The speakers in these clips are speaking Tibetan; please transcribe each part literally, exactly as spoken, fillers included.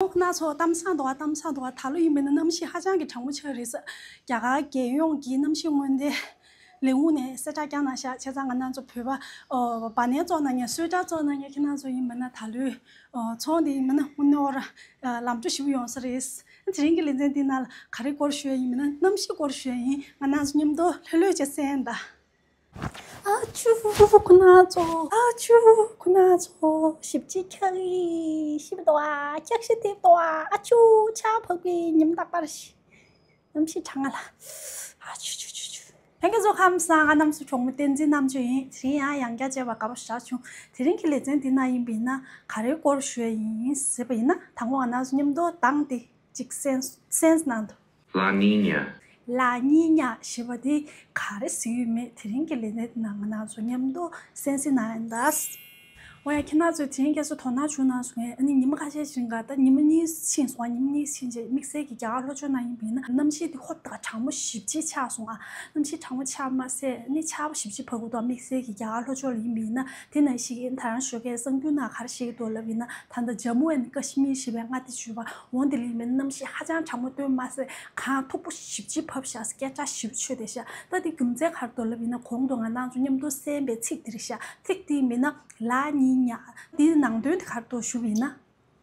ཁོང་ཁོ་ན་ཚོ་གཏམ་བཟང་འདུག་ག་གཏམ་བཟང་འདུག་ག་ད་ལོ་ཡིན་པ་ཡིན་ན་གནམ་གཤིས་ཧ་ཅང་གི་གྲང་མོ་ཆགས་རེད་ཟེར། རྒྱ་གར་རྒྱལ་ཡོངས་ཀྱི་གནམ་གཤིས་སྔོན་བརྡའི་ལས་ཁུངས་ནས་གསལ་བསྒྲགས་བསྐྱངས་གནང་ཤག་བྱས་ཙང་ང་རང་ཚོ་བོད་པ་ཨོ་བ་ནས་བཙོང་གནང་མཁན་སུའི་ཊར་བཙོང་གནང་མཁན་ཁྱེད་རང་ཚོ་ཡིན་པ་ན་ད་ལོའི་ཨོ་ཚོང་དེ་ཡིན་པ་ན་དངོས་གནས་ཨོ་ར་ལམ་འགྲོ་ཞིག་ཡོང་ས་རེད། དེ་རིང་གི་ལེ་ཚན་འདི་ནང་ལ་ག་རེ་སྐོར་ཞུ་ཡ་ཡིན་པ་ན་གནམ་གཤིས་སྐོར་ཞུ་ཡ་ཡིན། ང་རང་ཚོ་མཉམ་དུ་ལྷོད་ལྷོད་བྱས་གསན་ད། ཨ་ཆུ་ཁོ་ན་ཚོ། ཨ་ཆུ་ཁོ་ན་ཚོ། ཞིབ་ཅིག་འཁྱག་གི་ཞིབ་འདུག་ཨ། འཁྱག་ཤི་དེབ་འདུག་ཨ། ཨ་ཆུ་ཆར་བབས་པའི་ཉིན་རྟག་པར་ཤི། གནམ་གཤིས་གྲང་ང་ལ། ཨ་ཆུ་ཆུ་ཆུ་ཆུ། ལྷན་རྒྱས་ཚོ་ཁམས་བཟང་། ང་གནམ་མཚོ་གྲོགས་མོ་བསྟན་འཛིན་རྣམ་དཔྱོད་ཡིན། དེ་རིང་ཡང་ཡང་བསྐྱར་མཇལ་བ་དགའ་པོ་ཞེ་དྲག་བྱུང་། དེ་རིང་གི་ལེ་ཚན་འདི་ནང་ཡིན་པ་ཡིན་ན་ག་རེའི་སྐོར་ཞུ་ཡ་ཡིན་ཟེར་བ་ཡིན་ན་དང་པོ་ང་རང་ཚོ་མཉམ་དུ་གདངས་ཏེ་ཅིག་གསན་གསན་གནང་དུ། La Niña. ལ་ཉི་ཉ་ཞེས་པ་དེ་ག་རེ་ཟེར་ཡོད་མེད་དེ་རིང་གི་ལེ་ཚན་ནང་ང་རང་ཚོ་མཉམ་དུ་གསན་གཟིགས་གནང་ཡིན་ད། འོ་ཡ་ཁྱེད་རང་ཚོས་དེ་རིང་ཁྱེད་ཚོ་དོ་སྣང་བྱུང་གནང་སོང་ངས། ཨ་ནི་ཉི་མ་ཁ་ཤས་ཤིག་རིང་ག་ད་ཉི་མ་གཉིས་ཕྱིན་སོང་། ཉི་མ་གཉིས་ཕྱིན་རྗེས་དམིགས་བསལ་གྱི་རྒྱ་གར་ལྷོ་ཕྱོགས་ནང་ཡིན་པ་ཡིན་ན་གནམ་གཤིས་དེ་ཧོབ་ཏེ་གྲང་མོ་ཞེ་པོ་ཅིག་ཆགས་སོང་ཨ། གནམ་གཤིས་གྲང་མོ་ཆགས་མ་ཟད་ཨ་ནི་ཆར་པ་ཞེ་པོ་ཅིག་བབས་ཀྱི་འདུག་དམིགས་བསལ་གྱི་རྒྱ་གར་ལྷོ་ཕྱོགས་ལ་ཡིན་པ་ཡིན་ན། དེ་ནང་བཞིན་ད་རང་ཞོགས་ཀས་གསར་འགྱུར་ནང་ག་རེ་བཤད་ཀྱི་འདུག་ལབ་ཡིན་ན་ད་ལྟ་ཇམ་མུ་ཨེན་ཀ་ཤི་མིར་ཞེས་པའི་མངའ་སྡེ་ཞུ་བ་འོ་འདི་ལ་ཡིན་པ་ཡིན་ན་གནམ་གཤིས་ཧ་ཅང་གྲང་མོ་སྟོན་མ་ཟད་གངས་མཐུག་པོ་ཞེ་པོ་ཅིག་བབས་ཤག་སྐད་གྲགས་ཞེ་པོ་ཆོད་བསྡད་ཤག་ད་དེ་རྒྱུ་མཚན་ག་རེ་འདུག་ལབ་ཡིན་ན་གོང་དུ་ང་རང་ཚོ་མཉམ་དུ་གསན་པའི་ཚིག་དེ་རེད་ཤག་ཚིག་དེ་ཡིན་པ་ཡིན་ན་ལ་ཉི་ཉ། དེའི་ནང་དོན་དེ་ག་རེ་འདུག་ཞུ་བ་ཡིན་ན།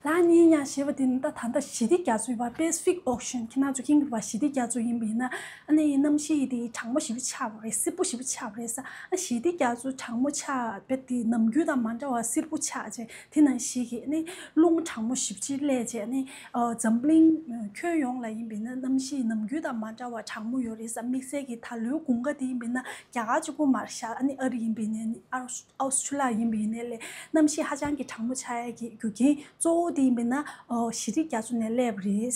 ལ་ཉི་ཉ་ཞེས་པ་དེ་ནི་ད་ད་ལྟ་ཞི་བདེ་རྒྱ་མཚོའི་བར་Pacific Ocean ཁྱེད་རང་ཚོ་མཁྱེན་གྱི་རེད་པ། ཞི་བདེ་རྒྱ་མཚོ་ཡིན་པ་ཡིན་ན་ཨ་ནི་གནམ་གཤིས་དེ་གྲང་མོ་ཞེ་པོ་ཆགས་པ་རེད། བསིལ་པོ་ཞེ་པོ་ཆགས་པ་རེད་ས། ཨ་ཞི་བདེ་རྒྱ་མཚོ་གྲང་མོ་ཆགས་པ་དེ་ནམ་རྒྱུན་དང་མ་འདྲ་བ་བསིལ་པོ་ཆགས་བྱས་དེ་ནང་བཞིན་གྱི་ཨ་ནི་རླུང་གྲང་མོ་ཞེ་པོ་ཅིག་སླེབས་བྱས་ཨ་ནི་འཛམ་གླིང་ཁྱོན་ཡོངས་ལ་ཡིན་པ་ཡིན་ན་གནམ་གཤིས་ནམ་རྒྱུན་དང་མ་འདྲ་བ་གྲང་མོ་ཡོད་རེད་ས། དམིགས་བསལ་གྱི་ད་ལོའི་དགུན་ཁ་དེ་ཡིན་པ་ཡིན་ན་རྒྱ་གར་གཅིག་པོ་མ་རེད་ཤག་ཨ་ནི་ཨ་རི་ཡིན་པ་ཡིན་ན་ཨ་རི། ཨའུ་སི་ཁྲུ་ལི་ཡ་ཡིན་པ་ཡིན་ནའི་ལས་གནམ་གཤིས་ཧ་ཅང་གི་གྲང་མོ་ཆགས་ཡ་གི་རྒྱུ་རྐྱེན་གཙོ་བོ་དེ་ཡིན་པ་ཡིན་ན་ཨོ་ཞི་བདེ་རྒྱ་མཚོ་ནས་སླེབས་པ་རེད།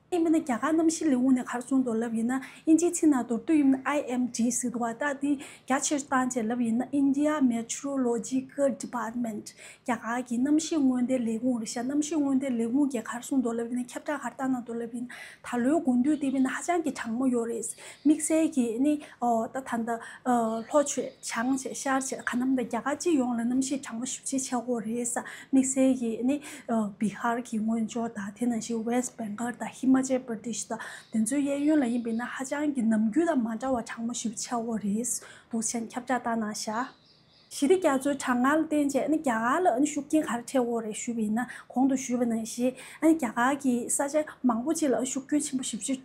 ཡིན་པ་ཡིན་ན་རྒྱ་གར་གནམ་གཤིས་ལས་ཁུངས་ནས་ག་རེ་གསུངས་འདུག་ལབ་ཡིན་ན་ཨིན་ཇིའི་ཚིག་ནང་མདོར་བསྡུས་ཡིན་ན་ཨའི་ཨེམ་ཌི་ཟེར་འདུག་བ། ད་དེ་རྒྱ་ཆེར་བཏང་བྱས་ལབ་ཡིན་ན་India Meteorological Department རྒྱ་གར་གྱི་གནམ་གཤིས་སྔོན་བརྡའི་ལས་ཁུངས་རེད་ཤག་གནམ་གཤིས་སྔོན་བརྡའི་ལས་ཁུངས་ཀྱིས་ག་རེ་གསུངས་འདུག་ལབ་ཡིན་ན་ཁྱབ་བསྒྲགས་ག་རེ་བཏང་གནང་འདུག་ལབ་ཡིན་ན་ད་ལོའི་དགུན་དུས་དེ་ཡིན་པ་ཡིན་ན་ཧ་ཅང་གི་གྲང་མོ་ཡོད་རེད། དམིགས་བསལ་གྱི་ནི་ཨོ་ད་ད་ལྟ་ཨོ་ལྷོ་ཕྱོགས་བྱང་ཕྱོགས་ཤར་ཕྱོགས་ག་ནམ་ད་རྒྱ་གར་སྤྱི་ཡོངས་ལ་གནམ་གཤིས་གྲང་མོ་ཞེ་པོ་ཅིག་ཆགས་ཀྱི་ཡོད་རེད་ས། དམིགས་བསལ་གྱི་ནི་ཨོ་བི་ཧར་གྱི་མངོན་ཕྱོགས་དང་དེ་ནང་བཞིན་West Bengal དང་Himachal Pradesh དང་དེ་ཚོའི་གཡས་གཡོན་ལ་ཡིན་པ་ཡིན་ན་ཧ་ཅང་གི་ནམ་རྒྱུན་དང་མ་འདྲ་བ་གྲང་མོ་ཞེ་པོ་ཆགས་ཀྱི་ཡོད་རེད་འདུག་ཟེར་ཁྱབ་བསྒྲགས་བཏང་གནང་ཤག་ཞི་བདེ་རྒྱ་མཚོའི་གྲང་ངར་ལ་བརྟེན་བྱས་ནི་རྒྱ་གར་ལ་ནི་ཤུགས་རྐྱེན་ག་རེ་འཕྲད་ཀྱི་ཡོད་རེད་ཞུས་པ་ཡིན་ན་གོང་དུ་ཞུས་པ་ནང་བཞིན་ཨ་ནི་རྒྱ་གར་གྱི་ས་ཆ་མང་པོ་ཅིག་ལ་ཤུགས་རྐྱེན་ཆེན་པོ་ཞེ་པོ་ཅིག་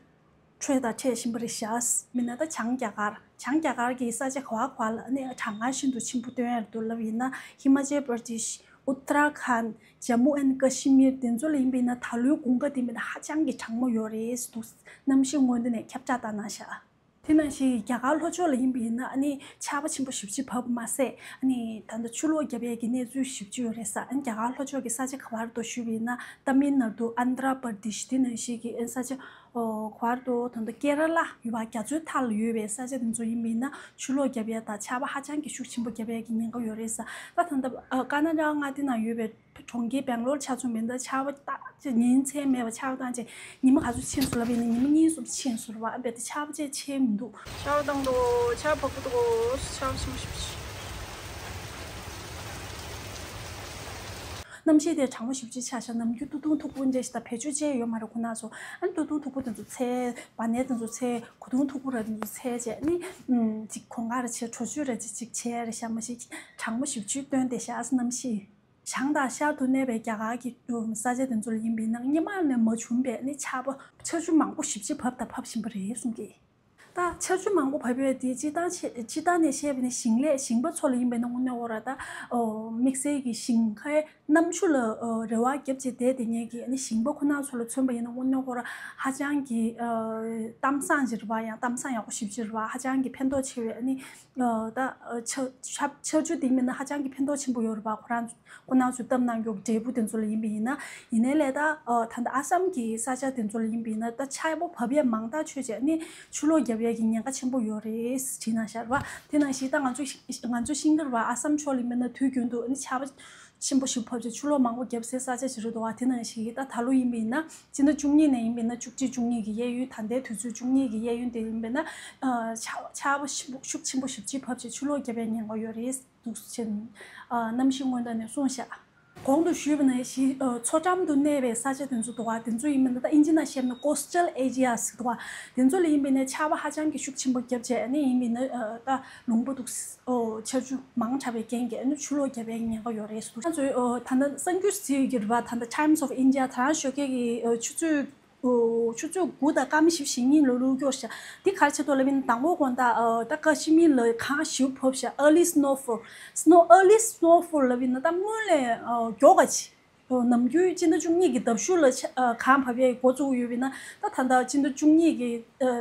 འཕྲད་དང་འཕྲད་བཞིན་པ་རེད་ཤག་མིན་ན་ད་བྱང་རྒྱ་གར་བྱང་རྒྱ་གར་གྱི་ས་ཆ་ག་བ་ག་བ་ལ་ནི་གྲང་ངར་ཤིན་ཏུ་ཆེན་པོ་སྟོན་ཡ་རེད་འདུག་ལབ་ཡིན་ན་ཧི་མ་ཅལ་པར་དེ་ཤི། ཨུ་ཏ་ར་ཁཱན། ཇམ་མུ་ཨེན་ཀ་ཤི་མིར་དེ་ཚོ་ལ་ཡིན་པ་ཡིན་ན་ད་ལོའི་དགུན་ཁ་དེ་མིན་ན་ཧ་ཅང་གི་གྲང་མོ་ཡོད་རེད་འདུག་གནམ་གཤིས་སྔོན་བརྡ་ནས་ཁྱབ་བསྒྲགས་བཏང་གནང་ཤག་དེ་ནང་བཞིན་རྒྱ་གར་ལྷོ་ཕྱོགས་ལ་ཡིན་པ་ཡིན་ན་ཨ་ནི་ཆར་པ་ཆེན་པོ་ཞེ་པོ་ཅིག་བབས་མ་ཟད་ཨ་ནི་ད་ལྟ་ཆུ་ལོག་བརྒྱབ་ཡས་ཀྱི་གནས་ཚུལ་ཞེ་པོ་ཅིག་ཡོད་རེད་ས། ཨ་ནི་རྒྱ་གར་ལྷོ་ཕྱོགས་ཀྱི་ས་ཆ་ག་བར་དུ་ཞུས་པ་ཡིན་ན་ཏ་མིལ་ནཱ་ཏུ། ཨན་དྷ་ར་པར་དེ་ཤི། དེ་ནང་བཞིན་གྱི་ཨ་ནི་ས་ཆ་ཨོ་ག་བར་དུ་ད་ལྟ་ཀེ་ར་ལ་ཡོད་པ་རྒྱ་མཚོའི་མཐའ་ལ་ཡོད་པའི་ས་ཆ་དེ་ཚོ་ཡིན་པ་ཡིན་ན་ཆུ་ལོག་བརྒྱབ་ཡས་དང་ཆར་པ་ཧ་ཅང་གི་ཤུགས་ཆེན་པོ་བརྒྱབ་ཡས་ཀྱི་ཉེན་ཁ་ཡོད་རེད་ས། ད་ད་ལྟ་ཨ་ཀར་ནཱ་ཊ་ཀ་མངའ་སྡེ་ནང་ཡོད་པའི་གྲོང་ཁྱེར་སྦེང་ལོར་ཆ་མཚོན་མིན་ད་ཆར་པ་ད་ཉིན་མཚན་མེད་པ་ཆར་པ་བཏང་བྱས་ཉི་མ་ག་ཚོད་ཕྱིན་སོང་ལབ་ཡིན་ན་ཉི་མ་གཉིས་གསུམ་ཕྱིན་སོང་རེད་བ། ཨ་འབད་དེ་ཆར་པ་ཅིག་ཆད་མི་འདུག་ཆར་པ་བཏང་འདུག་ཆར་པ་བབས་ཀྱི་འདུག་ཆར་པ་ཆེན་པོ་ཞེ་པོ་ཅིག་གནམ་གཤིས་དེ་གྲང་མོ་ཞེ་པོ་ཅིག་ཆགས་ཤག་ནམ་རྒྱུན་སྟོད་ཐུང་མཐུག་པོ་འདྲ་ཞིག་དང་བེད་སྤྱོད་བྱས་ཡོད་མ་རེད་ཁོ་ན་ཚོ། ཨ་ནི་སྟོད་ཐུང་མཐུག་པོ་དེ་ཚོ་འཚལ། བ་ནས་དེ་ཚོ་འཚལ། གོས་ཐུང་མཐུག་པོ་ར་དེ་ཚོ་འཚལ་བྱས་ཨ་ནི་ཅིག་གོང་ཁ་ར་བྱས་དྲོ་ཚོད་ར་ཅིག་ཅིག་བྱས་ར་ཤག་མ་གཞི་གྲང་མོ་ཞེ་པོ་ཅིག་སྟོན་བསྡད་ཤག་ཨ་གནམ་གཤིས། བྱང་དང་ཤར་དུ་གནས་པའི་རྒྱ་གར་གྱི་ས་ཆ་དེ་ཚོ་ལ་ཡིན་པ་ཡིན་ན་སྔོན་མ་ནས་མ་བྱུང་བའི་ནི་ཆར་པ་ཆར་ཆུ་མང་པོ་ཞེ་པོ་ཅིག་བབས་དང་བབས་བཞིན་པ་རེད་གསུངས་ཀྱི། ད་ཆར་ཆུ་མང་པོ་བབས་ཡོད་དེ་སྤྱིར་བཏང་ཆེ་སྤྱིར་བཏང་ནས་བཤད་པ་ནི་ཞིང་ལས་ཞིང་པ་ཚོ་ལ་ཡིན་པ་ཡིན་ན་དངོས་གནས་ཁོ་ར་ད་དམིགས་བསལ་གྱི་ཞིང་ཁའི་གནམ་ཆུ་ལ་རེ་བ་བརྒྱབ་བྱས་བསྡད་བསྡད་མཁན་གྱི་ནི་ཞིང་པ་ཁོ་ན་ཚོ་ལ་མཚོན་པ་ཡིན་ན་དངོས་གནས་ཁོ་ར་ཧ་ཅང་གི་གཏམ་བཟང་ཅིག་རེད་བ། ཡང་གཏམ་བཟང་ཡག་པོ་ཞེ་པོ་ཅིག་རེད་བ། ཧ་ཅང་གི་ཕན་ཐོགས་ཆེ་བའི་ནི་ད་ཆར་ཆར་ཆར་ཆུ་དེ་ཡིན་པ་ཡིན་ན་ཧ་ཅང་གི་ཕན་ཐོགས་ཆེན་པོ་ཡོད་རེད་བ། ཁོ་རང་ཁོ་ན་ཚོས་བཏབ་གནང་རྒྱུ་འབྲས་བུ་དེ་ཚོ་ལ་ཡིན་པ་ཡིན་ན། ཡིན་ནའི་ལས་ད་ཨ་ད་ལྟ་ཨ་སམ་གྱི་ས་ཆ་དེ་ཚོ་ལ་ཡིན་པ་ཡིན་ན་ད་ཆར་པ་བབས་ཡས་མང་ཐག་ཆོད་བྱས་ནི་ཆུ་ལོག་བརྒྱབ་ཡས་ཀྱི་ཉེན་ཁ་ཆེན་པོ་ཡོད་རེད་བྲིས་གནང་ཤག་རེད་བ། དེ་ནང་བཞིན་ད་ང་ཚོ་ང་ཚོ་ཤིང་ཀར་བ་ཨ་སམ་ཕྱོགས་ལ་ཡིན་པ་ཡིན་ན་དུས་རྒྱུན་དུ་ནི་ཆར་པ་ཆེན་པོ་ཞིག་བབས་བྱས་ཆུ་ལོག་མང་པོ་བརྒྱབ་སའི་ས་ཆ་ཞིག་རེད་འདུག་བ། དེ་ནང་བཞིན་ད་ད་ལོ་ཡིན་པ་ཡིན་ན་སྤྱི་ཟླ་བཅུ་གཉིས་ནས་ཡིན་པ་ཡིན་ན་བཅུ་གཅིག་བཅུ་གཉིས་ཀྱི་གཡས་གཡོན། ད་ལྟའི་དུས་ཚོད་བཅུ་གཉིས་ཀྱི་གཡས་གཡོན་དེ་ཡིན་པ་ཡིན་ན་ཨ་ཆར་ཆར་པ་ཞིག་ཤུགས་ཆེན་པོ་ཞེ་པོ་ཅིག་བབས་བྱས་ཆུ་ལོག་བརྒྱབ་པའི་ཉེན་ཁ་ཡོད་རེད། འདུག་ཅེས་ཨ་གནམ་གཤིས་སྔོན་བརྡ་ནས་གསུངས་ཤག་གོང་དུ་ཞུས་པ་ནང་བཞིན་མཚོ་འགྲམ་དུ་གནས་པའི་ས་ཆ་དེ་ཚོ་འདུག་ག་དེ་ཚོ་ཡིན་པ་ན་ད་ཨིན་ཇི་ནང་བཤད་ན་coastal areas་ཟེར་འདུག་ག་དེ་ཚོ་ལ་ཡིན་པ་ན་ཆར་པ་ཧ་ཅང་གི་ཤུགས་ཆེན་པོ་བརྒྱབ་བྱས་ཨ་ནི་ཡིན་པ་ན་ད་ལུང་པ་འདུག་ཆར་ཆུ་མང་དྲགས་པའི་རྐྱེན་གྱིས་ཨ་ནི་ཆུ་ལོག་བརྒྱབ་པའི་ཉེན་ཁ་ཡོད་རེད་ཟེར་འདུག་ང་ཚོས་ད་ལྟ་གསར་འགྱུར་གཟིགས་ཡོད་ཀྱི་རེད་པ། ད་ལྟ་Times of India་དང་ཞོགས་ཀས་ཀྱི་ཆུ་ཚོད་ཆུ་ཚོད་དགུ་དང་སྐར་མ་བཞི་བཅུ་ཞེ་གཉིས་ལ་ལུག་སྐྱོར་ཤག་འདི་ག་རེ་བྱེད་དོ་ལབ་ཡིན་ན་དང་པོ་དགོང་དག་ད་ཀ་ཤི་མིར་ལ་གངས་ཞེ་པོ་བབས་ཤག early snowfall snow early snowfall་ལབ་ཡིན་ན་ད་སྔོན་ལས་མགྱོགས་ག་ཅིག་ནམ་རྒྱུན་སྤྱི་ཟླ་བཅུ་གཉིས་ཀྱི་ལྡབ་ཞུ་ལ་གངས་བབས་ཡས་འགོ་བཙུགས་ཡོད་པ་ཡིན་ན་ད་ད་ལྟ་སྤྱི་ཟླ་བཅུ་གཉིས་ཀྱི་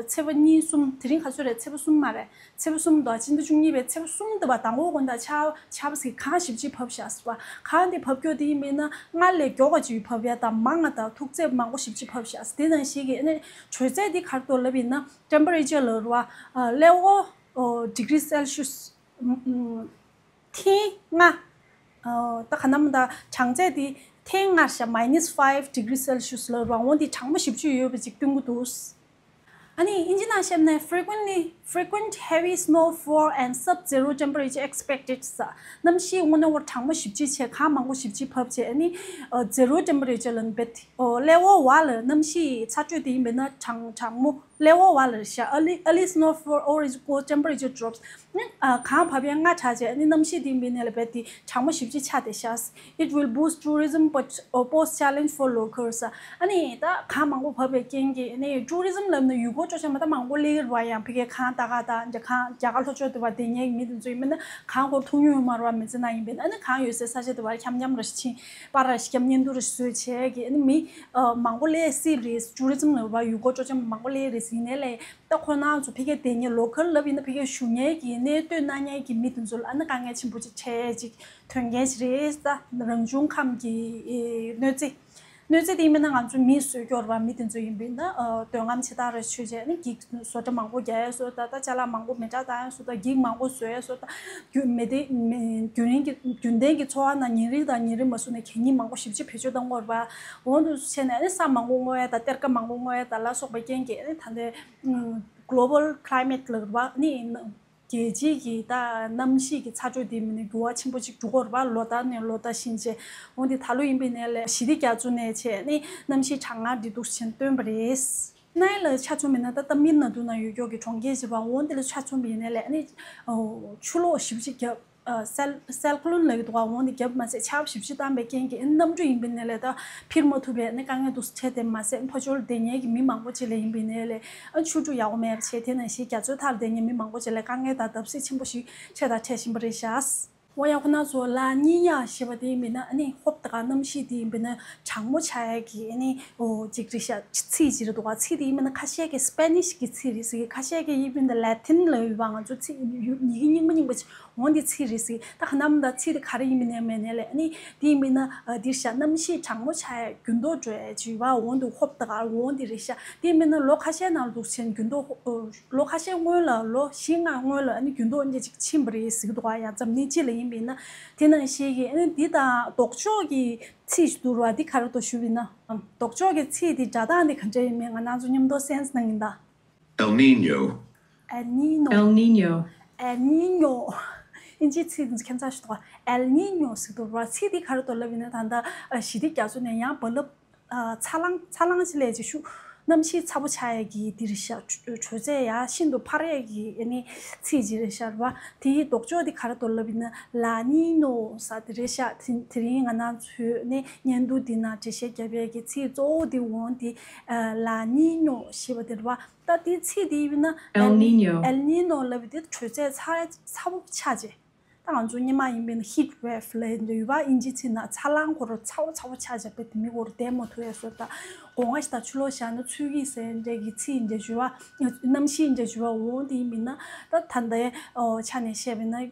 ཚེས་པ་གཉིས་གསུམ་དེ་རིང་ག་ཚོད་རེད། ཚེས་པ་གསུམ་མ་རེད། ཚེས་པ་གསུམ་དང་སྤྱི་ཟླ་བཅུ་གཉིས་པའི་ཚེས་པ་གསུམ་དུ་བ་དང་པོ་དགོང་དག་ཆར་ཆར་པ་ཟིག་གངས་ཞེ་པོ་ཅིག་བབས་ཤག་ཟེར་བ། གངས་དེ་བབས་སྐྱོ་དེ་ཡིན་པས་ན་སྔར་ལས་མགྱོགས་པ་ཅིག་བབས་ཡ་དང་མང་ང་དང་ཐུག་ཚད་མང་པོ་ཞེ་པོ་ཅིག་བབས་ཤག་དེ་ནང་བཞིན་གྱི་ཨ་ནི་དྲོད་ཚད་དེ་ག་རེ་འདུག་ལབ་ཡིན་ན་temperature་ལ་རུ་བ་ལེ་ཝོ་degree Celsius་ཐེངས་ལྔ་ད་ག་ནམ་ད་གྲང་ཚད་དེ་ཐེངས་ལྔ་ཤ minus five degree Celsius་ལ་རུ་བ་འོང་དེ་གྲང་མོ་ཞེ་པོ་ཅིག་ཡོད་པ་ཅིག་སྟོན་གྱི་འདུག་ཨ་ནི་ཨིན་ཇི་ནང་བཤད་ན་frequently frequent heavy snowfall and sub-zero temperature expected ཟེར། གནམ་གཤིས་དངོས་གནས་བར་གྲང་མོ་ཞེ་པོ་ཅིག་བྱས་གངས་མང་པོ་ཞེ་པོ་ཅིག་བབས་བྱས་ཨ་ནི་zero temperature་ལ་ནི་བེད་ལེ་ཝོ་བ་ལ་གནམ་གཤིས་ཚ་དྲོད་དེ་ཡིན་པས་ན་གྲང་གྲང་མོ་ལེ་ཝོ་བ་ལ་རེད་ཤག early early snowfall or is cold temperature drops ནི་གངས་བབས་ཡ་སྔ་དྲགས་བྱས་ཨ་ནི་གནམ་གཤིས་དེ་ཡིན་པས་ན་ལ་བེད་དེ་གྲང་མོ་ཞེ་པོ་ཅིག་ཆགས་བསྡད་ཤག It will boost tourism but pose challenge for locals. ཨ་ནི་ད་གངས་མང་པོ་བབས་པའི་རྐྱེན་གྱིས་ཨ་ནི་tourism་ལབ་ན་ཡུལ་སྐོར་སྤྲོ་འཆམ་མ་ད་མང་པོ་སླེབས་ཀྱི་རེད་བ། ཡང་ཕ་གིའི་གངས་ལྟ་ག་དང་འདྲ་གངས་རྒྱ་གར་ལྷོ་ཕྱོགས་དུ་བ་བསྡད་མཁན་གྱི་མི་དེ་ཚོ་ཡིན་པས་ན་གངས་སྐོར་ཐུག་མྱོང་ཡོད་མ་རེད་བ། མི་ཚེ་ནང་ཡིན་པས་ན་ཨ་ནི་གངས་ཡོད་སའི་ས་ཆ་དུ་བ་འཁྱམ་འཁྱམ་ར་ཕྱིན་པར་ར་འཁྱམ་བརྙན་ཐུང་ར་བཟོས་བྱས་ཀྱི་ཨ་ནི་མི་མང་པོ་སླེབས་སྲིད་རེད། tourism་ལབ་བ་ཡུལ་སྐོར་སྤྲོ་འཆམ་མང་པོ་སླེབས་རེད་ཟེར་ཡིན་ནའི་ལས། ད་ཁོ་རང་ཚོ་ཕ་གིར་བསྡད་མཁན་local་ལབ་ཡིན་ན་ཕ་གིར་བཞུགས་མཁན་གྱི་གནས་སྡོད་གནང་མཁན་གྱི་མི་དེ་ཚོ་ལ་ཨ་ནི་དཀའ་ངལ་ཆེན་པོ་ཅིག་འཕྲད་ཅིག་ཐོན་མཁན་ཞིག་རེད། ད་རང་བྱུང་ཁམས་ཀྱི་གནོད་འཚེ། གནོད་འཚེ་དེ་ཡིན་པས་ན་ང་ཚོ་མིས་བཟོས་ཀྱི་ཡོད་རེད་བ། མི་དེ་ཚོ་ཡིན་པས་ན་འདོད་རྔམ་ཆེ་ཐག་རེ་ཆོད་བྱས་ནས་འགྱིག་བཟོ་གྲྭ་མང་པོ་རྒྱག་ཡས་བཟོ་ད་ད་ཅ་ལག་མང་པོ་མེ་སྲེག་བཏང་ཡས་བཟོ་ད་འགྱིག་མང་པོ་བཟོ་ཡས་བཟོ་ད་རྒྱུ་མེ་དེ་མེ་རྒྱུན་རིང་གི་རྒྱུན་ལྡན་གྱི་འཚོ་བ་ནང་ཉིན་རེ་དང་ཉིན་རེ་མ་བཟོ་ནས་གད་སྙིགས་མང་པོ་ཞེ་པོ་ཅིག་བེད་སྤྱོད་བཏང་གི་ཡོད་རེད་བ། འོ་འདུག་བྱས་ནས་ཨ་ནི་ས་མང་པོ་བརྔོ་ཡས་དང་གཏེར་ཁ་མང་པོ་བརྔོ་ཡས་དང་ལ་སོགས་པའི་རྐྱེན་གྱིས་ཨ་ནི་ད་ལྟའི་global climate་ལབ་རེད་བ། ནི་རྒྱལ་སྤྱིའི་གི་ད་གནམ་གཤིས་ཀྱི་ཚ་དྲོད་དེ་མི་ནི་འགྱུར་བ་ཆེན་པོ་ཅིག་འགྲོ་གི་ཡོད་རེད་བ། ལོ་ལྟར་ནས་ལོ་ལྟར་བཞིན་བྱས། འོན་ཏེ་ད་ལོ་ཡིན་པའི་ནས་ལས་ཞི་བདེ་རྒྱ་མཚོ་ནས་བྱས་ནི་གནམ་གཤིས་གྲང་ངར་འདི་འདུག་བྱས་བཏོན་པ་རེད། ནའི་ལ་ཆ་མཚོན་པ་ཡིན་ན་ད་ཏ་མིལ་ནཱ་ཌུ་ནང་ཡོད་ཀྱོག་གི་གྲོང་ཁྱེར་ཅིག་རེད་བ། འོན་ཏེ་ལ་ཆ་མཚོན་པ་ཡིན་ནའི་ལས་ནི་ཆུ་ལོག་ཞེ་པོ་ཅིག་བརྒྱབ། ཨ་སེལ་སེལ་ཀོ་ལོན་ལབ་ཀྱི་འདུག་ག་འོང་དེ་རྒྱབ་མ་ཟད་ཆར་པ་ཞེ་པོ་ཅིག་བཏང་པའི་རྐྱེན་གྱིས་གནམ་གྲུ་ཡིན་པའི་ནས་ལས་ད་འཕུར་མ་ཐུབ་པའི་ནི་དཀའ་ངལ་འདུག་འཕྲད་དེ་མ་ཟད་ཕར་ཕྱོགས་ལ་བསྡད་མཁན་གྱི་མི་མང་པོ་ཅིག་ལ་ཡིན་པའི་ནས་ལས་ཨ་ཆུ་གྲུ་ཡག་པོ་མེད་པ་བྱས་དེ་ནང་བཞིན་རྒྱ་མཚོའི་མཐའ་ལ་བསྡད་མཁན་མི་མང་པོ་ཅིག་ལ་དཀའ་ངལ་དང་བརྡབ་གསིག་ཆེན་པོ་ཞིག་འཕྲད་དང་འཕྲད་བཞིན་པ་རེད་ཤག་འོ་ཡ་ཁོ་ན་ཚོ་ལ་ཉིན་ཡ་ཞེས་པ་དེ་ཡིན་པས་ན་ཨ་ནི་ཧོབ་ཏེ་ག་གནམ་གཤིས་དེ་ཡིན་པས་ན་གྲང་མོ་ཆགས་ཡ་གི་ཨ་ནི་འོ་ཅིག་རེད་ཤག་ཚིག་ཅིག་རེད་འདུག་ག་ཚིག་དེ་ཡིན་པས་ན་ཁ་ཤས་ཀྱིས་སྤེ་ནིཤ་གི་ཚིག་རེད་ཟེར་གི་ཁ་ཤས་ཀྱིས་ཡིན་པས་ན་ལེ་ཐིན་ལབ་ཡོད་པ། ང་ཚོ་ཚིག་ཡི་གེ་རྙིང་པ་རྙིང་པ་ཅིག་འོང་དེ་ཚིག་རེད་ཟེར། ད་ག་ནམ་ད་ཚིག་དེ་ག་རེ་ཡིན་མིན་ནས་མེད་ནས་ལས་ཨ་ནི་དེ་ཡིན་མིན་ན་འདིར་ཤ་གནམ་གཤིས་གྲང་མོ་ཆགས་ཡ་འགྱུར་ལྡོག་འགྲོ་ཡ་ཅིག་བ་འོང་དུ་ཧོབ་ཏེ་ག་འོང་དེ་རེད་ཤ། དེ་ཡིན་མིན་ན་ལོ་ཁ་ཤས་ནང་འདུག་ཕྱིན་འགྱུར་ལྡོག་ལོ་ཁ་ཤས་སྔོན་ལ་ལོ་བཞི་ལྔ་སྔོན་ལ་ཨ་ནི་འགྱུར་ལྡོག་འདི་ཅིག་ཕྱིན་པ་རེད་ཟེར་གི་འདུག་ག་ཡང་འཛམ་གླིང་སྤྱི་ལ་ཡིན་མིན་ན་དེ་ནང་བཞིན་གྱི་ཨ་ནི་འདི་དང་ལྡོག་ཕྱོགས་ཀྱི་ཚིག་ཞིག་འདུག་ར། འདི་ག་རེ་འདུག་ཞུ་བ་ཡིན་ན་ལྡོག་ཕྱོགས་ཀྱི་ཚིག་འདི་སྒྲ་གདངས་འདི་ག་འདྲ་ཡིན་མིན་ང་རང་ཚོ་མཉམ་དུ་སེམས་གནང་ཡིན་ད། El Niño. El Niño. El Niño. El Niño. ཨིན་ཇིའི་ཚིག་འདི་ཁྱད་མཚར་ཞིག་འདུག་ག El Niño་ཟེར་འདུག་ར། ཚིག་འདི་ག་རེ་འདུག་ལབ་ཡིན་ན་ད་ལྟ་ཞི་བདེ་རྒྱ་མཚོ་ནས་ཡང་རྦ་རླབས་ཚ་རླངས་ཚ་རླངས་ཅིག་སླེབས་ཅིག་ཤུགས་གནམ་གཤིས་ཚ་པོ་ཆགས་ཡས་ཀྱི་འདི་རེད་ཤག་དྲོད་ཚད་ཡར་ཤིན་ཏུ་འཕར་ཡས་ཀྱི་ཨ་ནི་ཚིག་ཅིག་རེད་ཤག་ར། དེའི་ལྡོག་ཕྱོགས་འདི་ག་རེ་འདུག་ལབ་ཡིན་ན་ལ་ནི་ནོ་ཟེར་འདི་རེད་ཤག་དེ་དེ་རིང་ང་རང་ཚོའི་ནི་བརྙན་ཐུང་འདི་ནང་འགྲེལ་བཤད་རྒྱབ་ཡས་ཀྱི་ཚིག་གཙོ་བོ་འདི་འོང་འདི་ལ་ནི་ནོ་ཞེས་པ་འདི་རེད་བ། ད་དེའི་ཚིག་འདི་ཡིན་ན་El Niño. El Niño་ལབ་པ་འདི་དྲོད་ཚད་ཚ་ཚ་པོ་ཆགས་བྱས། ད་ང་ཚོ་སྔོན་མ་ཡིན་པས་ན་heat wave་ལབ་ཡོད་པ་ཨིན་ཇི་ཚིག་ནང་ཚ་རླངས་ཁོ་རང་ཚ་པོ་ཚ་པོ་ཆགས་བྱས་པ་དེ་མི་ཁོ་རང་བསྡད་མ་ཐུབ་ཡས་བཟོ་ད་སྒོ་ང་ཞིག་དང་ཆུ་ལོག་བཞག་ན་ཚུད་ཀྱི་ཟེར་འདྲ་གི་ཚིག་འདྲ་ཞུ་བ་གནམ་གཤིས་འདྲ་ཞུ་བ་འོང་དེ་ཡིན་པས་ན་ད་ད་ལྟའི་ཆ་ནས་བཤད་པས་ན་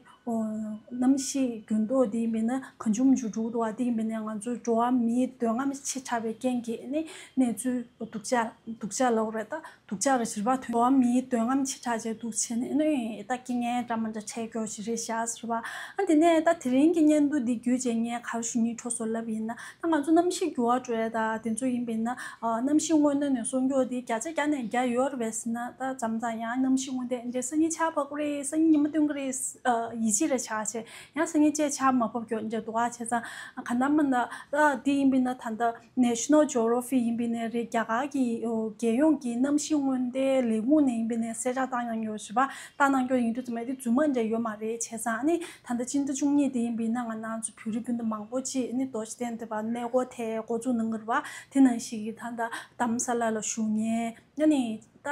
གནམ་གཤིས་འགྱུར་ལྡོག་དེ་ཡིན་པས་ན་གང་བྱུང་མང་བྱུང་འགྲོ་གི་འདུག་བ། དེ་ཡིན་པས་ན་ང་ཚོའི་འགྲོ་བ་མིའི་འདོད་རྔམ་ཆེ་དྲགས་པའི་རྐྱེན་གྱིས་ནི་གནས་ཚུལ་སྡུག་ཅག་སྡུག་ཅག་ལབ་རེད་ད། སྡུག་ཅག་རེད་ཟེར་བ་དོན་འགྲོ་བ་མིའི་འདོད་རྔམ་ཆེ་དྲགས་བྱས་འདུག་བྱས་ནས་ནི་ད་རྐྱེན་ངན་འདྲ་མི་འདྲ་འཕྲད་རྒྱུ་ཞིག་རེད་ཤག་ཟེར་བ། ཨ་དེ་ནས་ད་དེ་རིང་གི་བརྙན་ཐུང་འདི་བརྒྱུད་བྱས་ངས་ག་རེ་ཞུ་སྙིང་འདོད་སོང་ལབ་ཡིན་ན་ད་ང་ཚོ་གནམ་གཤིས་འགྱུར་བ་འགྲོ་ཡ་ད་དེ་ཚོ་ཡིན་པས་ན་གནམ་གཤིས་སྔོན་གནས་ནས་སྲུང་སྐྱོབ་འདི་བརྒྱ་ཆ་བརྒྱ་ནས་བརྒྱ་ཡོད་རེད་པས་ཟེར་ན་ད་མཚམས་མཚམས་ཡང་གནམ་གཤིས་སྔོན་གནས་འདི་སང་ཉིན་ཆར་པ་དགོས་རེད་སང་ཉིན་ཉི་མ་སྟོན་གི་རེད། གཅིག་རེ་ཆགས་བྱས། ཡང་སང་ཉིན་བཅས་ཆར་མ་བབས་མགྱོགས་འདྲ་འདུག་ག། བྱས་ཙང་ག་ནམ་མིན་ན་ད་འདི་ཡིན་པས་ན། ད་ལྟ་National Geographic ཡིན་པས་ན་རེད། རྒྱ་གར་གྱི་ཨོ་རྒྱལ་ཡོངས་ཀྱི་གནམ་གཤིས་སྔོན་བརྡའི་ལས་ཁུངས་ནས་ཡིན་པས་ན་གསལ་བསྒྲགས་བཏང་གནང་ཡོད་རེད་པ། བཏང་གནང་རྒྱུ་ཡིན་དུས་ཙམ་པ་འདི་རྫུན་མ་འདྲ་ཡོད་མ་རེད། བྱས་ཙང་ཨ་ནི་ད་ལྟ་སྤྱི་ཟླ་བཅུ་གཉིས་དེ་ཡིན་པས་ན་ང་རང་ཚོ་བོད་རིགས་སྤུན་ཟླ་མང་པོ་ཅིག་ཨ་ནི་རྡོ་རྗེ་གདན་དེ་བར་གནས་སྐོར་དེ་འགོ་འཛུགས་གནང་གི་རེད་པ། དེ་ནང་བཞིན་གྱི་ད་ལྟ་རྡ་རམ་ས་ལ་ལ་བཞུགས་མཁན། ཨ་ནི་ད་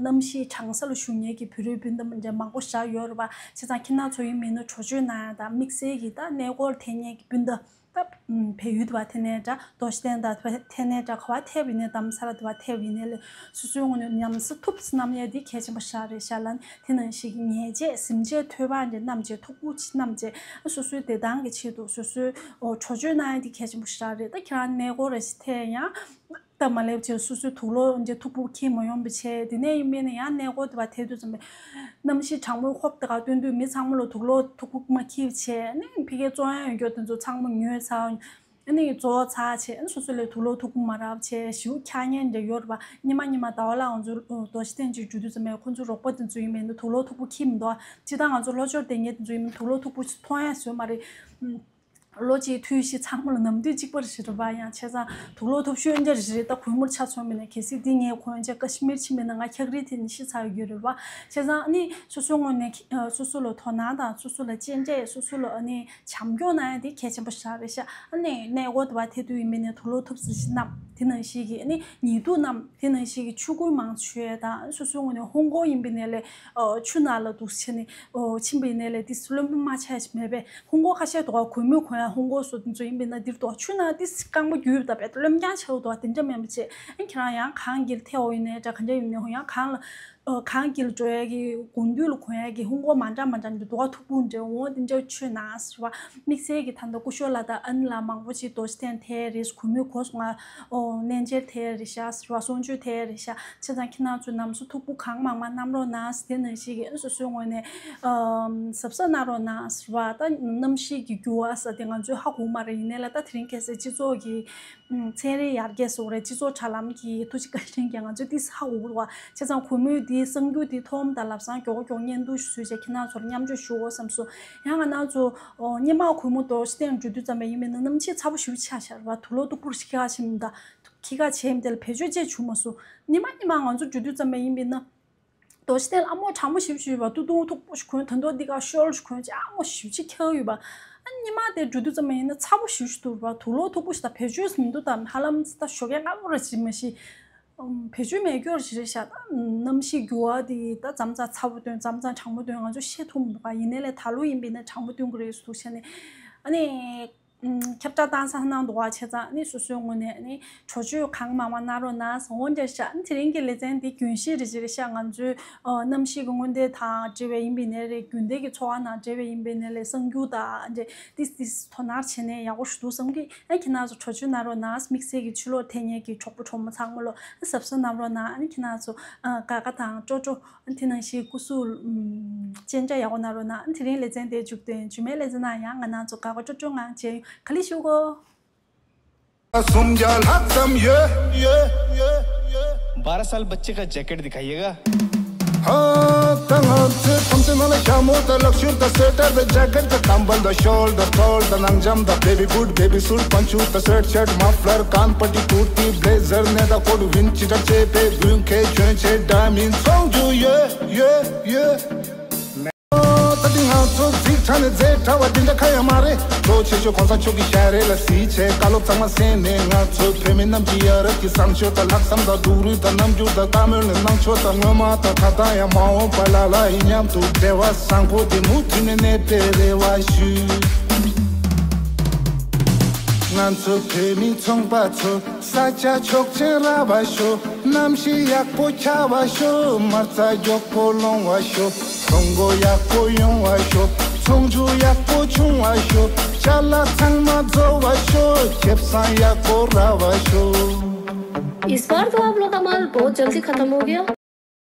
གནམ་གཤིས་གྲང་ས་ལ་བཞུགས་མཁན་གྱི་བོད་རིགས་སྤུན་ཟླ་མང་པོ་ཞེ་དྲག་ཡོད་རེད་པ། བྱས་ཙང་ཁྱེད་རང་ཚོ་ཡིན་མིན་ན་འགྲོ་སྐྱོད་གནང་ཡ་དང་དམིགས་བསལ་གྱི་ད་གནས་སྐོར་ཐེབས་མཁན་གྱི་སྤུན་ཟླ། ད་བལ་ཡུལ་དུ་བ་ཐེ་ནས་འདྲ། རྡོ་རྗེ་གདན་དང་ཐེ་ནས་འདྲ། ག་བ་ཐེབས་ཡིན་ནའི་རྡ་རམ་ས་ལ་དུ་བ་ཐེབས་ཡིན་ནའི་ལས་སོ་སོའི་ངོས་ནས་ཉམས་སུ་ཐུབ་བསམ་ཡ་འདི་གལ་ཆེན་པོ་ཞེ་དྲག་རེད་ཤག་ལ། དེ་ནང་བཞིན་གྱི་ཉལ་ཆས་གཟིམ་ཆས་ཐོལ་པ་འདྲ་བསྣམས་བྱས། ཐུག་ཕུག་ཅིག་བསྣམས་བྱས། སོ་སོའི་བདེ་ཐང་གི་ཆེད་དུ་སོ་སོའི་ཨོ་འགྲོ་སྐྱོད་གནང་ཡ་འདི་གལ་ཆེན་པོ་ཞེ་དྲག་རེད། ད་ཁྱེད་རང་གནས་སྐོར་རེ་ཞིག་ཐེབས་ཡང་། སྟབས་མ་ལེགས་བྱས་སོ་སོའི་དུག་ལོག་འདྲ་ཐུག་ཕུག་འཁྱེར་མ་ཡོང་བ་བྱས། དེ་ནས་ཡིན་པས་ན་ཡང་གནས་སྐོར་དུ་བ་ཐེབས་དུས་ཙམ་པས་གནམ་གཤིས་གྲང་མོའི་ཧོབ་ཏེ་ག་སྟོན་དུས་མི་ཚང་མ་ལ་དུག་ལོག་ཐུག་ཕུག་མ་འཁྱེར་བྱས། ཨ་ནི་ཕ་གིའི་བཙོང་ཡ་ཡོད་རྒྱུ་དེ་ཚོ་ཚང་མ་ཉོས་ཚར། ཨ་ནི་བཙོང་ཚར་བྱས། ཨ་ནི་སོ་སོ་ལ་དུག་ལོག་ཐུག་ཕུག་མ་རག་བྱས། ཞེ་པོ་འཁྱག་ཉལ་འདྲ་ཡོད་རེད་པ། ཉི་མ་ཉི་མ་ཟླ་བ་ལ་ང་ཚོ་རྡོ་རྗེ་གདན་ཅིག་འགྲོ་དུས་ཙམ་པས་ཁོང་ཚོ་རོགས་པ་དེ་ཚོ་ཡིན་པས་ན་དུག་ལོག་ཐུག་ཕུག་འཁྱེར་མི་འདུག་ཨ། སྤྱིར་བཏང་ང་ཚོ་ལྷོ་ཕྱོགས་བསྡད་མཁན་དེ་ཚོ་ཡིན་པས་ན་དུག་ལོག་ཐུག་ཕུག་ཅིག་མཐོང་ཡ་བཟོས་མ་རེད། ལོ་གཅིག་དུས་བཞི་ཚང་མ་ལ་ནམ་དུས་གཅིག་པ་རེད་ཟེར་བ་ཡང་བྱས་ཙང་དུག་ལོག་ཐུག་ཤོས་འདྲ་རེད། ད་གུས་མོར་ཆ་མཚོན་པ་ཡིན་ན། གལ་སྲིད་འདི་ངས་གོན་བྱས་ཀ་ཤི་མིར་ཕྱིན་པ་ཡིན་ན་ང་འཁྱག་རིལ་དེ་ནི་ཤི་ཚར་ཡོད་རེད་པ། བྱས་ཙང་ཨ་ནི་སོ་སོའི་ངོས་ནས་ཨ་སོ་སོ་ལ་དོ་སྣང་དང་སོ་སོ་ལ་གཅེས་སྤྲས། སོ་སོ་ལ་ཨ་ནི་བྱམས་སྐྱོང་གནང་ཡ་དེ་གལ་ཆེན་པོ་ཞེ་དྲག་རེད་ཤག། ཨ་ནི་གནས་སྐོར་དུ་བ་ཐེབས་དུས་ཡིན་པས་ན་དུག་ལོག་ཐུག་ཕུག་ཅིག་བསྣམས། དེ་ནང་བཞིན་གྱི་ཨ་ནི་ཉལ་ཐུལ་བསྣམས། དེ་ནང་བཞིན་གྱི་ཆོས་གོས་མང་ཆེ་དང་། སོ་སོའི་ངོས་ནས་ཧོང་ཀོང་ཡིན་པས་ན་ལས་ཆུ་ནང་ལ་འདུག་བྱས་ནས་ཕྱིན་པ་ཡིན་ན་ལས་དེ་རློན་པ་མ་ཆགས་ཤིག་མེད་པས། ཧོང་ཀོང་ཁ་ཤས་འདུག་ག། གུས་མོས་གོན་ཡ་ཧོང་ཀོང་བཟོ་དེ་ཚོ་ཡིན་པས་ན་འདིར་འདུག་ག། ཆུ་ནང་དེ་རྐང་པ་རྒྱུས་པ་དང་རྦད་རློན་རྐྱང་ཆགས་འདུག་ག། དེ་འདྲ་མིན་པ་བྱས། ཨ་ཁྱེད་རང་ཡང་གངས་དཀྱིལ་ཐེབས་འོ་ཡིན་ནའི་འདྲ། ག་འདྲ་ཡིན་ནའི་ཧོ་ཡང་གངས་ལ་ཨ་གངས་དཀྱིལ་འགྲོ་ཡ་གི་དགུན་དུས་ལ་གོན་ཡ་གི་ཧོང་ཀོང་མ་འདྲ་མ་འདྲ་འདྲ་འདུག་ག། ཐུག་ཕུག་འདྲ་འོ་དེ་འདྲ་མཆོད་གནང་ཟེར་བ། དམིགས་བསལ་གྱི་ད་ལྟ་སྐུ་ཞབས་ལགས་དང་ཨ་ནེ་ལགས་མང་པོ་ཅིག་རྡོ་རྗེ་གདན་ཐེབས་རེད། གུས་མོས་གོ་སོང་ང་། ཨོ་གནས་མཇལ་ཐེབས་རེད་ཤག་ཟེར་བ། གསུང་ཆོས་ཐེབས་རེད་ཤག། བྱས་ཙང་ཁྱེད་རང་ཚོས་ནམ་སོ་ཐུག་ཕུག་གང་མང་མང་བསྣམས་རོགས་གནང་ཟེར། དེ་ནང་བཞིན་གྱི་སོ་སོའི་ངོས་ནས་ཨམ་གཟབ་གཟབ་གནང་རོགས་གནང་ཟེར་བ། ད་གནམ་གཤིས་ཀྱི་འགྱུར་བ་ཟེར་དེ་ང་ཚོས་ཧ་གོ་མ་རེད། ཡིན་ནའི་ལས་ད་དེ་རིང་ཁ་སང་སྤྱི་ཚོགས་ཀྱི་ཨམ་ཚན་རིག་ཡར་རྒྱས་སོགས་རེད། སྤྱི་ཚོགས་དྲ་ལམ་གྱི་ཐུགས་རྗེ་བཀའ་དྲིན་གྱིས་ང་ཚོས་ཏོག་ཙམ་ཧ་གོ་གི་འདུག་ག། བྱས་ཙང་གུས་མོས་དེའི་གསར་འགྱུར་དེ་མཐོང་དང་ལབ་སང་མགྱོགས་པོ་མགྱོགས་པོ་བརྙན་ཐུང་ཞིག་བཟོས་བྱས་ཁྱེད་རང་ཚོར་མཉམ་སྤྱོད་ཞུ་འོ་བསམ་སོང་། ཡང་ང་རང་ཚོ་ཨོ་སྔོན་མ་གུས་མོ་རྡོ་རྗེ་གདན་འགྲོ་དུས་ཙམ་པ་ཡིན་པས་ན་གནམ་གཤིས་ཚ་པོ་ཞེ་པོ་ཆགས་ཤག་རེད་པ། དུག་ལོག་སྟུག་པོ་ཞིག་འཁྱེར་ག་ཕྱིན་མི་འདུག། འཁྱེར་ག་ཕྱིན་མི་འདུག་ལ། བེད་སྤྱོད་བྱས་བྱུང་མ་སོང་། སྔོན་མ་སྔོན་མ་ང་ཚོ་འགྲོ་དུས་ཙམ་པ་ཡིན་པས་ན། རྡོ་རྗེ་གདན་ལ་ཨ་མོ་གྲང་མོ་ཞེ་པོ་ཞིག་ཡོད་པ། སྟོད་ཐུང་ཐུང་པོ་ཞིག་གོན། ད་མདོག་འདི་ག་ཤོལ་ཞིག་གོན་བྱས་ཨ་མོ་ཞེ་པོ་ཅིག་འཁྱེར་ཡོད་པ། ཨ་སྔོན་མ་དེ་འགྲོ་དུས་ཙམ་པ་ཡིན་ན་ཚ་པོ་ཞེ་པོ་ཞིག་འདུག་པ། དུག་ལོག་སྟུག་པོ་ཞིག་དང་བེད་སྤྱོད་མི་འདུག་དང་། ཧ་ལམ་ད་ཞོགས་ཀས་སྔ་པོ་ར་ཅིག་མ་གཞི། ཨམ་བེད་སྤྱོད་མེད་སྐྱོར་ཞིག་རེད་ཤག། ད་གནམ་གཤིས་འགྱུར་བ་དེ་ད་མཚམས་མཚམས་ཚ་པོ་སྟོན། མཚམས་མཚམས་གྲང་མོ་སྟོན། ང་ཚོ་ཤེས་ཐུབ་མི་འདུག་ག། ཡིན་ནའི་ལས་ད་ལོ་ཡིན་པས་ན་གྲང་མོ་སྟོན་གྱི་རེད་ཟེར་འདུག་བྱས་ནས། ཨ་ནི། ཨམ་ཁྱབ་བསྒྲགས་བཏང་ས་གནང་འདུག་ག། བྱས་ཙང་ཨ་ནི་སོ་སོའི་ངོས་ནས་ཨ་ནི་འགྲོ་སྐྱོད་གང་མང་མང་གནང་རོགས་གནང་ཟེར། འོ་འདྲ་ཤག། ཨ་ནི་དེ་རིང་གི་ལེ་ཚན་འདི་རྒྱུན་ཤེས་རེ་ཅིག་རེད་ཤག། ང་ཚོའི་ཨ་གནམ་གཤིས་ཀྱི་སྔོན་བརྡ་དང་འབྲེལ་བའི་ཡིན་པས་ན་རེད། རྒྱུན་ལྡན་གྱི་འཚོ་བ་ནང་འབྲེལ་བའི་ཡིན་པས་ན་རེད། གསར་འགྱུར་དང་འདྲ་ཏིས་ཏིས་དོ་སྣང་བྱས་ནས་ཡག་པོ་ཞིག་འདུག་བསམ་གི། ཨ་ཁྱེད་རང་ཚོ་འགྲོ་སྐྱོད་གནང་རོགས་གནང་། དམིགས་བསལ་གྱི་ཕྱི་ལོགས་ཐེབས་མཁན་གྱི་གྲོགས་པོ་གྲོགས་མོ་ཚང་མ་ལ་ཨ་གཟབ་གཟབ་གནང་རོགས་གནང་། ཨ་ནི་ཁྱེད་རང་ཚོ་ཨ་དགའ་དགའ་དང་སྤྲོ་སྤྲོ། ཨ་ནི་དེ་ནང་བཞིན་སྐུ་གཟུགས་ཨམ་སྤྱན་ཆ་ཡག་པོ་གནང་རོགས་གནང་། ཨ་ནི་དེ་རིང་ལེ་ཚན་དེ་མཇུག་སྟོན། རྗེས་མའི་ལེ་ཚན་ནང་ཡང་ང་རང་ཚོ་དགའ་དགའ་སྤྲོ་སྤྲོ་ངང་མཇལ་ཡོང་། ག་ལེ་ཞུ་གོ། སུམ་བརྒྱ་ལྷག་ཙམ་ཡོད། बारह साल बच्चे का जैकेट दिखाइएगा। ཧ། ད་ང་ཚོའི་ཁང་ཚན་ནང་ལ་ཞྭ་མོ་དང་ལག་ཤུབས་དང་སུ་ཊར་དང་ཇེ་ཀེཊ་དང་ཏམ་བལ་དང་ཤོལ་དང་ཐོལ་དང་ནང་འཇམ་དང་བེ་བི་བུ་ཊི་བེ་བི་སུ་ཊི་པན་ཆུ་དང་སུ་ཝེ་ཊི་ཤར་ཊི་མ་ཕ་ལར་གན་པ་ཏི་ཀུར་ཏི་བྷི་ལེ་ཛར་ནེ་ད་ཀོཊ་ཝིན་ཇི་ཊར་ཅེ་པེ་དགུན་ཁའི་གྱོན་ཆས་འདྲ་མིན་ཚོང་རྒྱུ་ཡོད་ཡོད་ཡོད། ད་དེ་ང་ཚོ་གཟིགས་ཁྲ་ནས་རྫས་ཕྲ་བ་འདི་འདྲ་ཁ་ཡོད་མ་རེད། གཙོ་ཆེ་ཤོས་གོང་ས་མཆོག་གི་ཞལ་རས་ལ་གཟིགས་བྱས་བཀའ་སློབ་ཚང་མ་གསན་ནས། ང་ཚོ་བོད་མི་རྣམས་ཀྱི་ཡ་རབས་ཀྱི་བཟང་སྤྱོད་དང་ལྷག་བསམ་དང་སྡུག་རུས་དང་རྣམ་འགྱུར་དང་བཀའ་མོལ་ནས་གནང་ཕྱོགས་དང་སྔོན་མ་དང་ད་ལྟ་ཡང་མ་འོངས་པ་ལ་ལ་ཡི་མཉམ་དུ་འབྲེལ་བ་བཟང་པོ་འདི་མུ་མཐུད་ནས་གནས་པའི་རེ་བ་ཞུ། ང་ཚོ་བོད་མི་ཚོང་པ་ཚོ། ས་ཆ་ཆོག་མཆན་རག་པ་ཤོག། གནམ་གཤིས་ཡག་པོ་ཆགས་པ་ཤོག། མ་རྩ་མགྱོགས་པོ་ལོང་བ་ཤོག། ཚོང་སྒོ་ཡག་པོ་ཡོང་བ་ཤོག། ཚོང་རྒྱུ་ཡག་པོ་བྱུང་བ་ཤོག། ཅ་ལག་ཚང་མ་རྫོགས་པ་ཤོག། ཁེ་བཟང་ཡག་པོ་རག་པ་ཤོག། इस बार तो आप लोग का माल बहुत जल्दी खत्म हो गया।